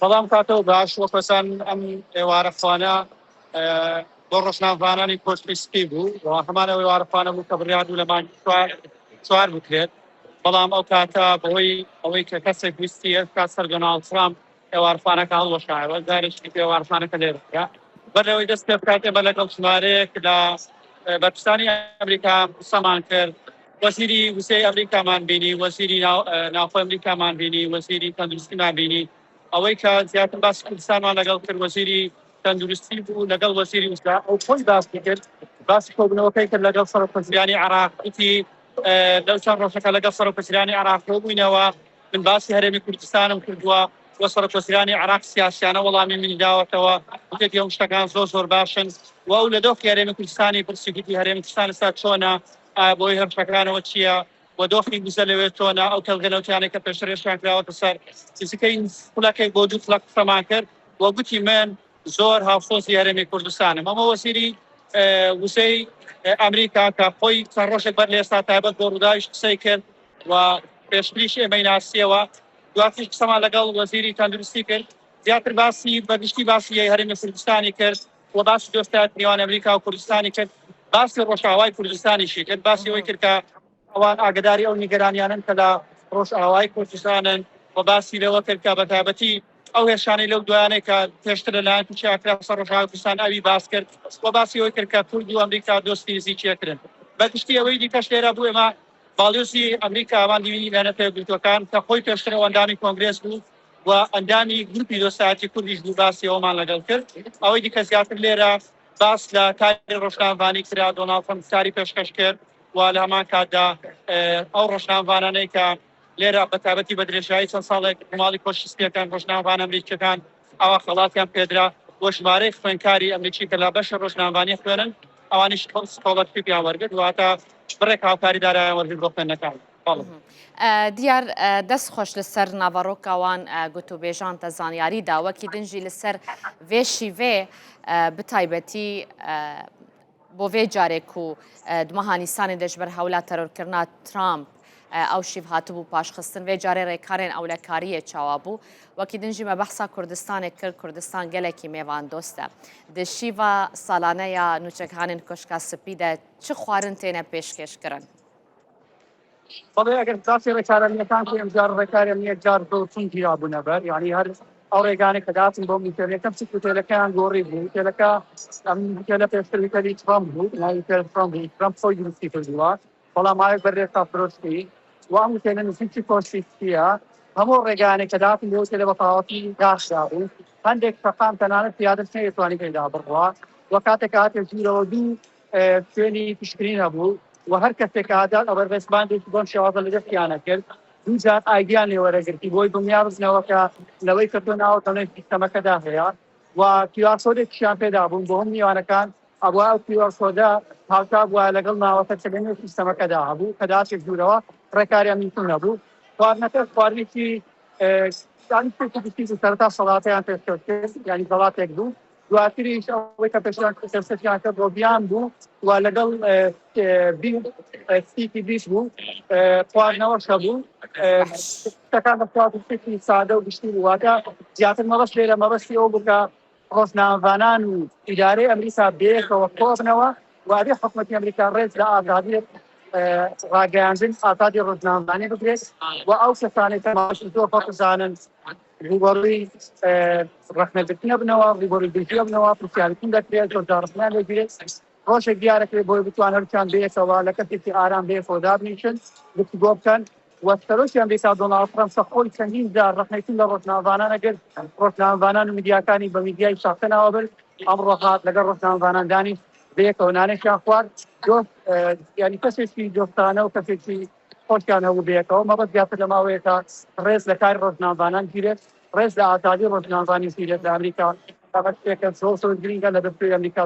بەڵام کاتەوە باش وەکەسان ئەم ئێوارەخوانە بۆ ڕۆژنامەڤانانی کۆشکی سپی بوو و هەمان ئەو ئێوارەخوانە بوو کە بڕیار بوو لە مانگی چوار بکرێت، بەڵام ئەو کاتە بەهۆی ئەوەی کە کەسێک ویستی هێرش بکات سەر دۆناڵد ترامپ ئێوارەخوانەکە هەڵوەشایەوە، جارێکی دیکە ئێوارەخوانەکە لێرە کرا. بەر لەوەی دەست پێ بکات ئێمە لەگەڵ ژمارەیەک لە بەرپرسانی ئەمریکا قسەمان کرد، وەزیری وزەی ئەمریکامان بینی، وەزیری ناوخۆی ئەمریکامان بینی، وەزیری تەندروستیمان بینی. ئەوەی کە زیاتر باسی کوردستانمان لەگەڵ کرد وەزیری تەندروستی بوو لەگەڵ وەزیری وزە، ئەو خۆی باسی کرد، باسی کۆبوونەوەکەی کرد لەگەڵ سەرۆکوەزیرانی عێراق، وتی لەو چەند ڕۆژەکە لەگەڵ سەرۆکوەزیرانی عێراق کۆبووینەوە، من باسی هەرێمی کوردستانم کردووە و سەرۆکوەزیرانی عێراق سیاسیانە وەڵامی منی داوەتەوە، وتێتی هەموو شتەکان زۆر زۆر باشن و ئەو لە دۆخی هەرێمی کوردستانی پرسی، گوتی هەرێمی کوردستان ئێستا چۆنە، ئایا بۆی هێرشەکانەوە چییە و دۆخی وزە لەوێ چۆنە، ئەو کێڵگە نەوتیانەی کە پێشتر هێرشیان کراوەتە سەر. نزیکەی خولەکێک بۆ دوو خولەک قسەمان کرد و گوتی من زۆر هاوسۆزی هەرێمی کوردستانم. ئەمە وەزیری وزەی ئەمریکا کە خۆی چەند ڕۆژێک بەر لە ئێستا تایبەت بۆ ڕووداویش قسەی کرد و پێشتریش ئێمەی ناسیەوە. دواتریش قسەمان لەگەڵ وەزیری تەندروستی کرد، زیاتر باسی بەگشتی باسی هەرێمی کوردستانی کرد و باسی دۆستایەتی نێوان ئەمریکا و کوردستانی کرد، باسی ڕۆژئاوای کوردستانیشی کرد، باسی ئەوەی کرد کە ئەوان ئاگداری ئەو نیگەرانیانن کە لە ڕۆژئاوای کوردستانن و باسی لەوە کرد کە بەتایبەتی ئەو هێرشانەی لەو دوایانەی کە پێشتر لەلایەن تورکیا کرا سەر ڕۆژئاوای کوردستان ئەوی باس کرد و باسی ئەوەی کرد کە کورد و ئەمریکا دۆستی نزیکی یەکترن. بەگشتی ئەوەی دیکەش لێرە بوو ئێمە باڵیۆزی ئەمریکامان بینی لە نەتەوە یەکگرتووەکان کە خۆی پێشتر ئەو ئەندامی کۆنگرێس بوو و ئەندامی گروپی دۆستایەتی کوردیش بوو باسی ئەومان لەگەڵ کرد. ئەوەی دیکە زیاتر لێرە باس لە کاری ڕۆژنامەڤانی کرا، دۆناڵد ترەمپ کاری پێشکەش کرد و لە هەمان کاتدا ئەو ڕۆژنامەڤانانەی کە لێرە بە تایبەتی بە درێژایی چەند ساڵێک ماڵی کۆشکی سپیەکان ڕۆژنامەڤانە ئەمریکیەکان ئەوا خەڵاتیان پێدرا و ژمارەی خوێندکاری ئەمریکی کە لە بەشی ڕۆژنامەڤانی خوێنن ئەوانیش scholarship یان وەرگرت، واتە بڕێک هاوکاری دارایان وەرگرت بۆ خوێندنەکان. دیار دەست خۆش لەسەر ناڤەڕۆکاوان گوتوبێژان تە زانیاری دا وەکی دنجی لەسەر ڤێ شیڤێ بتایبەتی بۆ ڤێ جارێک و دمەها نیسانێ دەژبەر هەولا تەرۆرکردنا ترامپ ئەو شیڤ هاتبوو پاشخستن ڤێ جارێ ڕێکارێن ئەولەکاریە چاوا بوو وەکی دنجی مە بەحسا کوردستانێک کرد کوردستان گەلێکی مێوان دۆستە د شیڤا سالانە یا نوچەگهانن کۆشکا سپی دە چ خوارن تێنە پێشکێشکردن؟ بەڵێ ئەگەر باسی ڕێکارە ئەمنیەکان بکەین ئەمجار ڕێکاری ئەمنی یەکجار زۆر توند گیرابوونە بەر یعنی هەر ئەو ڕێگانەی کە دەهاتن بۆ هوتێل یەکەم چ هوتێلەکەیان گۆڕی بوو هوتێلەکە ئەم هوتێلە پێشتر هوتێلی ترەمپ بوو ناوی هوتێل ترەمپ بوو ترەمپ خۆی دروستی کردووە بەڵام ماوەیەک بەر لێستا فرۆشتی و ئەم هوتێلە نزیکی کۆشکی سپیە هەموو ڕێگانێک کە دەهاتن بۆ هوتێلە بە تەواوەتی داخرابوو هەندێک شەقام تەنانەت پیادەش نەیەتوانی پێدا بڕوا و کاتێک کە هاتە ژوورەوە دوو شوێنی پشکنین هەبوو و هەر کەسێک کە هاتە ئەوەر ڕێزباندێکی بەم شێوازە لە دەستیانە کرد دوو جار ID یان لێ وەرەگرتی بۆی دڵنیا ببنەوە کە لەوەی کە تۆ ناوت لەنێو سیستەمەکەدا هەیە و QR code ێکیشیان پێدا بوون بۆ هەموو میوانەکان ئەبوا ئەو QR code ە هاوتا بووە لەگەڵ ناوەکە کە لەنێو سیستەمەکەدا هەبوو کە داچێک ژوورەوە ڕێکاری ئەمنی نەبوو خواردنەکە خواردنێکی سەرەتا سەڵاتیان پێشکەش کرد یانی سەڵاتێک بوو دواتریش ئەوەی کە پێشیان پێشکەشیان کرد ڕۆبیان بوو و لەگەڵ ستیکی بیش بوو خواردنەوەش هەبوو شتەکان بە شتێکی سادە و گشتی بوو واتە زیاتر مەبەست لێرە مەبەستی ئەو بوو کە ڕۆژنامەڤانان و ئیدارەی ئەمریکا بەیەکەوە کۆبنەوە و ئەبێ حکومەتی ئەمریکا ڕێز لە ئازادی ڕاگەیاندن ئازادی ڕۆژنامەڤانی بگرێت و ئەو کەسانەی کە ماوەیەکی زۆر خۆپزانن ڕووبەڕووی ڕەخنەگرتنە بنەوە، ڕووبەڕووی گرژیە بنەوە، پرسیارکردن دەکرێت، زۆر جار ڕەخنەیان لێگیرێت، ڕۆژێک دیارەکرێت بۆی بتوان هەردووکیان بەیەکەوە لە کەسێکی ئارام بەیەکەوە دابنیشن گفتوگۆ بکەن و سەرۆکی ئەمریکا دۆناڵد ترەمپ کە خۆی چەندین جار ڕەخنەی توند لە ڕۆژنامەڤانان ئەگرت، ڕۆژنامەڤانان و میدیاکانی بە میدیای ساختە ناوەبرد، ئەمڕۆ هات لەگەڵ ڕۆژنامەڤانان دانیشت بەیەکەوە نانێکیان خوارد، دۆست یانی کەسێکی دۆستانە و کەسێکی خۆشیان هەبوو بەیەکەوە، مەبەست زیاتر لە ماوەیەکە ڕێز لە کاری ڕۆژنامەڤانان گیرێت، ڕێز لە ئازادی ڕۆژنامەڤانی گیرێت لە ئەمریکا، ئەمە شتێکە زۆر زۆر گرینگە لە دەستوری ئەمریکا.